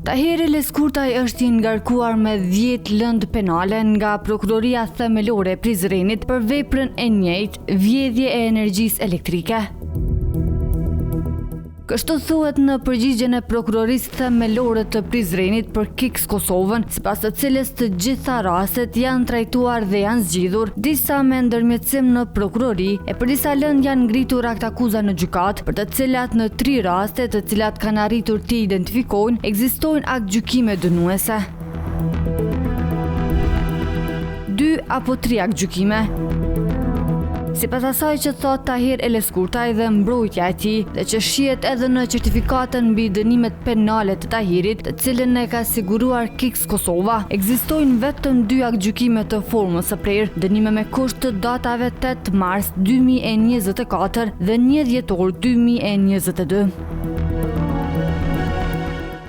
Tahir Elezkurtaj është i ngarkuar me 10 lëndë penale nga Prokuroria Themelore e Prizrenit për veprën e njëjtë, vjedhje e energjisë elektrike. Kështu thuhet në përgjigjen e Prokurorisë Themelore të Prizrenit për KIKS Kosovën, sipas të cilës të gjitha rastet janë trajtuar dhe janë zgjidhur, disa me ndërmjetësim në prokurori, e për disa lëndë janë ngritur aktakuza në gjykatë, për të cilat në tri raste të cilat kanë arritur t'i identifikojnë, ekzistojnë aktgjykime dënuese. Dy apo tri aktgjykime. Sipas asaj që thotë Tahir Elezkurtaj dhe mbrojtja e tij, dhe që shihet edhe në certifikatën mbi dënimet penale të Tahirit, të cilën e ka siguruar KIKS Kosova, ekzistojnë vetëm dy aktgjykime të formës së prerë, dënime me kusht të datave 8 mars 2024 dhe 1 dhjetor 2022.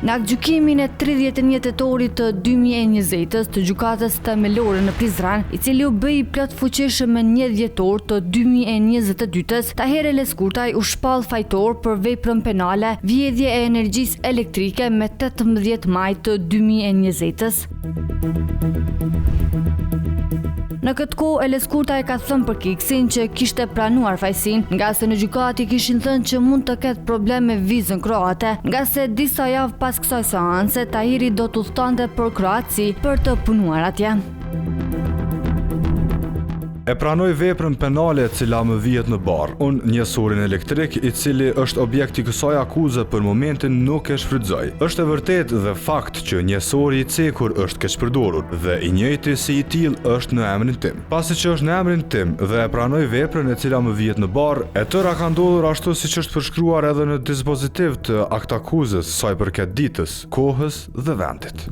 Në aktgjykimin e 31 tetorit të 2020-ës të Gjykatës Themelore në Prizren, i cili u bë i plotfuqishëm me 1 dhjetor të 2022-ës, Tahir Elezkurtaj u shpall fajtor për veprën penale Vjedhje e energjisë elektrike me 18 maj të 2020-ës. Në këtë kohë, Elezkurtaj ka thënë për KIKS-in që kishte pranuar fajësinë, ngase në gjykatë i kishin thënë që mund të ketë problem me vizën kroate, ngase disa javë pas kësaj seance, Tahiri do të udhëtonte për Kroaci për të punuar atje. E pranoj veprën penale e cila më vihet në barrë. Unë njehsorin elektrik, i cili është objekt i kësaj akuze për momentin nuk e shfrytëzoj. Është e vërtetë dhe fakt që njehsori i cekur është keqpërdorur dhe i njëjti si i tillë është në emrin tim. Pasi që është në emrin tim dhe e pranoj veprën e cila më vihet në barrë, e tëra ka ndodhur ashtu siç është përshkruar edhe në dispozitiv të aktakuzës sa i përket ditës, kohës dhe vendit.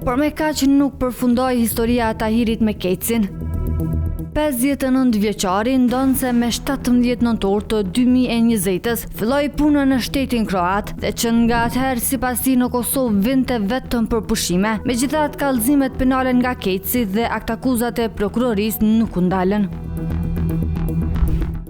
Por me kaq nuk përfundoi historia e Tahirit me KEDS-in. 59 vjeçari, ndonëse me 17 nëntor të 2020-ës, filloi punën në shtetin kroat dhe që nga atëherë sipas tij në Kosovë vinte vetëm për pushime. Megjithatë, kallëzimet penale nga KEDS-i dhe aktakuzat e prokurorisë nuk u ndalën.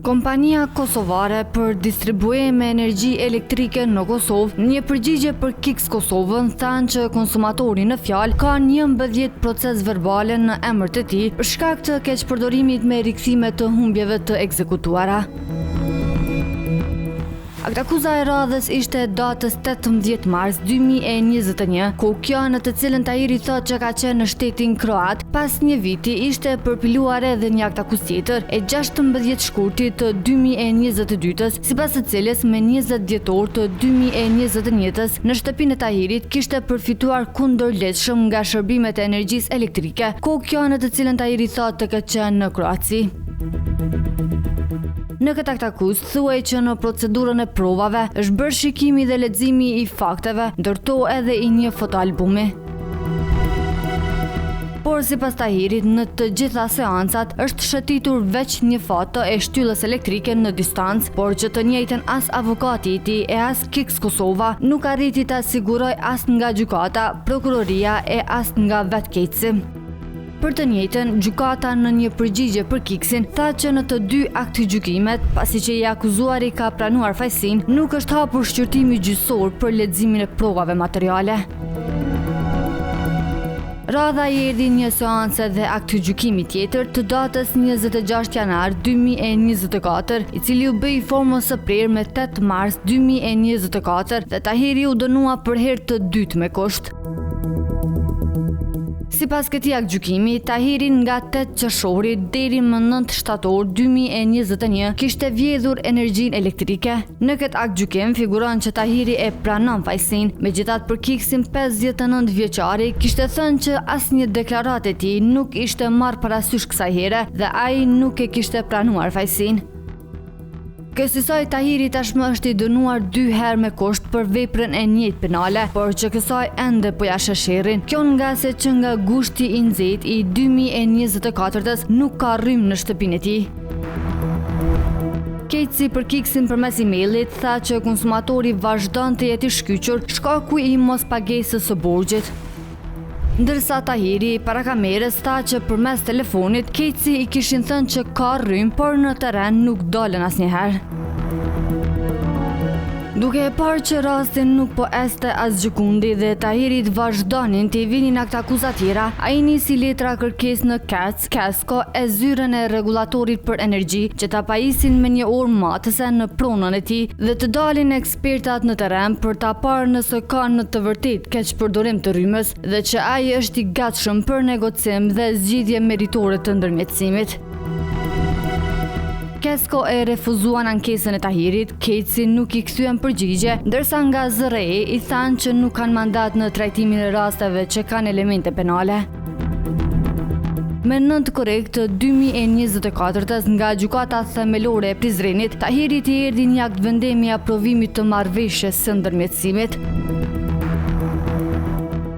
Kompania Kosovare për Distribuim me Energji Elektrike në Kosovë, në një përgjigje për KIKS Kosovën, thanë që konsumatori në fjalë ka 11 procesverbale në emër të tij për shkak të keqpërdorimit me rikthime të humbjeve të ekzekutuara. Aktakuza e radhës ishte e datës 18 mars 2021, ku kjo në të cilën Tahiri thotë që ka qenë në shtetin kroat, pas një viti ishte përpiluar edhe një aktakuzë tjetër e 16 shkurtit të 2022-ës, sipas së cilës me 20 dhjetor të 2021-ës në shtëpinë e Tahirit kishte përfituar kundërligjshëm nga shërbimet e energjisë elektrike, kohë kjo në të cilën Tahiri thotë të ketë qenë në Kroaci. Në këtë aktakuzë, Thuhej që në procedurën e provave është bërë shikimi dhe leximi i fakteve, ndër to edhe i një fotoalbumi. Por sipas Tahirit, në të gjitha seancat është shëtitur veç një foto e shtyllës elektrike në distancë, por që të njëjtën as avokati i tij e as KIKS Kosova nuk arriti ta sigurojë as nga gjykata, prokuroria e as nga vetë KEDS-i. Për të njëjtën, gjykata në një përgjigje për KIKS-in tha që në të dy aktgjykimet, pasi që i akuzuari ka pranuar fajësinë, nuk është hapur shqyrtimi gjyqësor për leximin e provave materiale. Radha i erdhi një seance dhe aktgjykimi tjetër të datës 26 janar 2024, i cili u bë i formës së prerë me 8 mars 2024 dhe Tahiri u dënua për herë të dytë me kusht. Sipas këtij aktgjykimi, Tahiri nga 8 qershori deri më 9 shtator 2021 kishte vjedhur energjinë elektrike. Në këtë aktgjykim figuron që Tahiri e pranon fajësinë, megjithatë për KIKS-in 59 vjeçari kishte thënë që asnjë deklaratë e tij nuk ishte marrë parasysh kësaj here dhe ai nuk e kishte pranuar fajësinë. Kësisoj Tahiri tashmë është i dënuar dy herë me kusht për veprën e njëjtë penale, por që kësaj ende po ia sheh sherrin. Kjo ngase që nga gushti i nxehtë i 2024-ës nuk ka rrymë në shtëpinë e tij. KEDS-i për KIKS-in përmes e-mailit tha që konsumatori vazhdon të jetë i shkyçur shkaku i mospagesës së borxhit. Ndërsa Tahiri para kamerës tha që përmes telefonit KEDS-i i kishin thënë që ka rrymë, por në terren nuk dolën asnjëherë. Duke e parë që rasti nuk po ecte asgjëkundi dhe Tahirit vazhdonin t'i vinin aktakuza tjera, ai nisi letra kërkesë në KEDS, KESCO e zyrën e rregullatorit për energji që ta pajisin me një orë matëse në pronën e tij dhe të dalin ekspertat në terren për ta parë nëse ka në të vërtetë keqpërdorim të rrymës dhe që ai është i gatshëm për negocim dhe zgjidhje meritore të ndërmjetësimit. KESCO e refuzuan ankesën e Tahirit, KEDS-i nuk i kthyen përgjigje, ndërsa nga ZRRE i thanë që nuk kanë mandat në trajtimin e rasteve që kanë elemente penale. Me 9 korrik të 2024-ës nga Gjykata Themelore e Prizrenit, Tahirit i erdhi një aktvendim i aprovimit të marrëveshjes së ndërmjetësimit.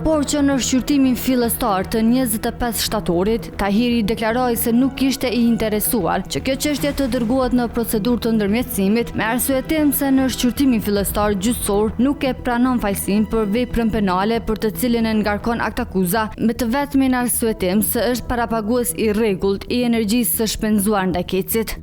Por që në shqyrtimin fillestar të 25 shtatorit, Tahiri deklaroi se nuk ishte i interesuar që kjo çështje të dërgohet në procedurë të ndërmjetësimit, me arsyetim se në shqyrtimin fillestar gjyqësor nuk e pranon fajësinë për veprën penale për të cilën e ngarkon aktakuza, me të vetmin arsyetim se është parapagues i rregullt i energjisë së shpenzuar ndaj KEDS-it.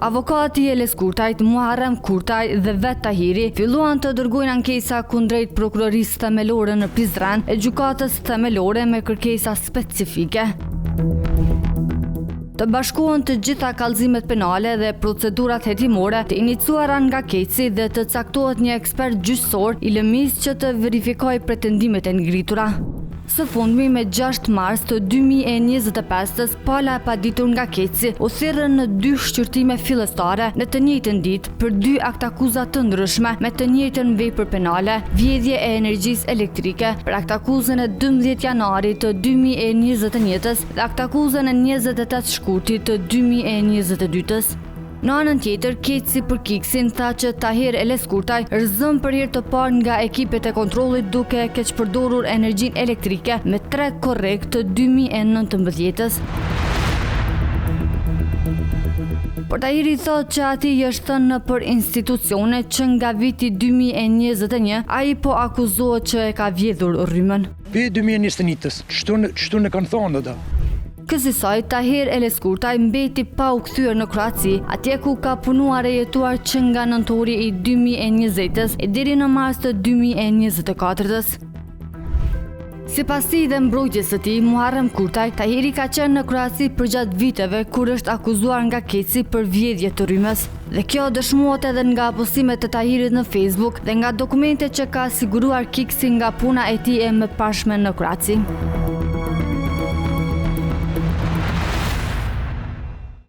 Avokati i Elez Kurtajt, Muharrem Kurtaj dhe vetë Tahiri filluan të dërgojnë ankesa kundrejt Prokurorisë Themelore në Prizren e Gjykatës Themelore me kërkesa specifike. Të bashkohen të gjitha kallëzimet penale dhe procedurat hetimore të iniciuara nga KEDS-i dhe të caktohet një ekspert gjyqësor i lëmisë që të verifikojë pretendimet e ngritura. Së fundmi, me 6 mars të 2025-ës, pala e paditur nga KEDS-i u thirrën në dy shqyrtime fillestare në të njëjtën ditë për dy aktakuza të ndryshme me të njëjtën vepër penale, vjedhje e energjisë elektrike, për aktakuzën e 12 janarit të 2021-ës dhe aktakuzën e 28 shkurtit të 2022-ës. Në anën tjetër, KEDS-i për KIKS-in tha që Tahir Elez Kurtaj është zënë për herë të parë nga ekipet e kontrollit duke keqpërdorur energjinë elektrike me 3 korrik të 2019-ës. Por Tahiri thotë që atij i është thënë nëpër institucione që nga viti 2021 ai po akuzohet që e ka vjedhur rrymën. Prej 2021-ës, qështu na kanë thonë ata. Kësisoj, Tahir Elez Kurtaj mbeti pa u kthyer në Kroaci, atje ku ka punuar e jetuar që nga nëntori i 2020-ës e deri në mars të 2024-ës. Sipas tij dhe mbrojtjes së tij, Muharrem Kurtaj, Tahiri ka qenë në Kroaci përgjatë viteve kur është akuzuar nga KEDS-i për vjedhje të rrymës. Dhe kjo dëshmohet edhe nga postimet e Tahirit në Facebook dhe nga dokumentet që ka siguruar KIKS-i nga puna e tij e mëparshme në Kroaci.